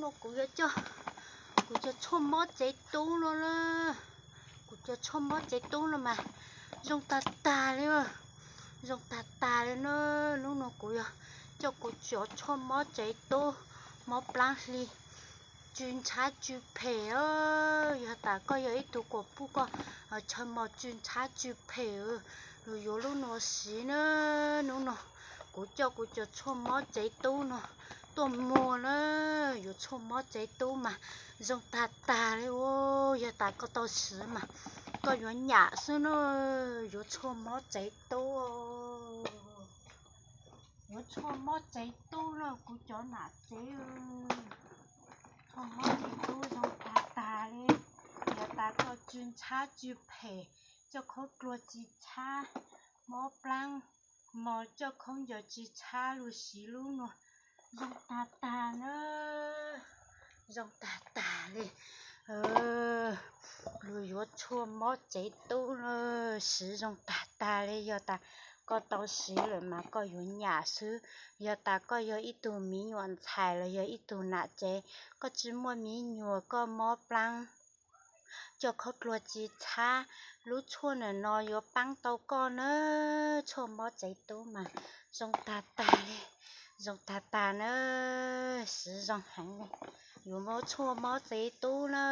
Kuv yuav coj kuv cov tshuaj mob tsev tub no na, kuv cov tshuaj mob tsev tub no mas zoo tag tag li, zoo tag tag li na. Hnub no kuv yog coj kuv cov tshuaj mob tsev tub, mob plaab hli, tsw ntshab tsw phem. Yog tas koj yog ib tug kuas pub koj chaw mos tsw ntshab tsw phem, lug yuav lub no siv na. Hnub no kuv coj kuv cov tshuaj mob tsev tub no tuaj muag na, yuav tshuaj mob tsev tub mas zoo tag tag li. Yog tas koj tau siv mas koj yuav nyam xwb na, yuav tshuaj mob tsev tub. Yuav tshuaj mob tsev tub na kuv cov nam tsev, tshuaj mob tsev tub zoo tag tag li. Yog tas koj tsw ntshab tsw phem, coj khaub dluag tsis tshab, mob plaab, mos coj khaub ncaws tsis tshab lug siv lub no zoo tag tag na, zoo tag tag li. Lug yuav tshuaj mob tsev tub na, siv zoo tag tag li. Yog tas koj tau siv lawm mas koj yuav nyam xwb. Yog tas koj yog ib tug miv nyuam ntxhais los yog ib tug nam tsev, koj tsis muaj miv nyuam, koj mob plaab, coj khaub dluag tsis tshab, lub tshuaj nam no yuav paab tau koj na. Tshuaj mob tsev tub mas zoo tag tag li, zoo tag tag na, siv zoo heev li. Yuav muab tshuaj mob tsev tub na,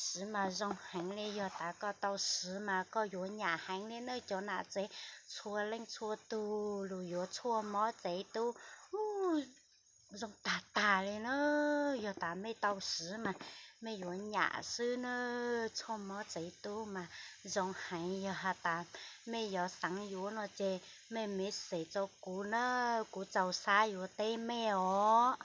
siv mas zoo heev li. Yog tas koj tau siv mas koj yuav nyam heev li na cov nam tsev, txhua leej txhua tug lug yuav tshuaj mob tsev tub zoo tag tag li na. Yog tas mej tau siv mas mej yuav nyam xwb na. Tshuaj mob tsev tub mas zoo heev. Yog has tas mej yuav xaav yuav no ces mej message rau kuv na, kuv txaus xav yuav teb mej os.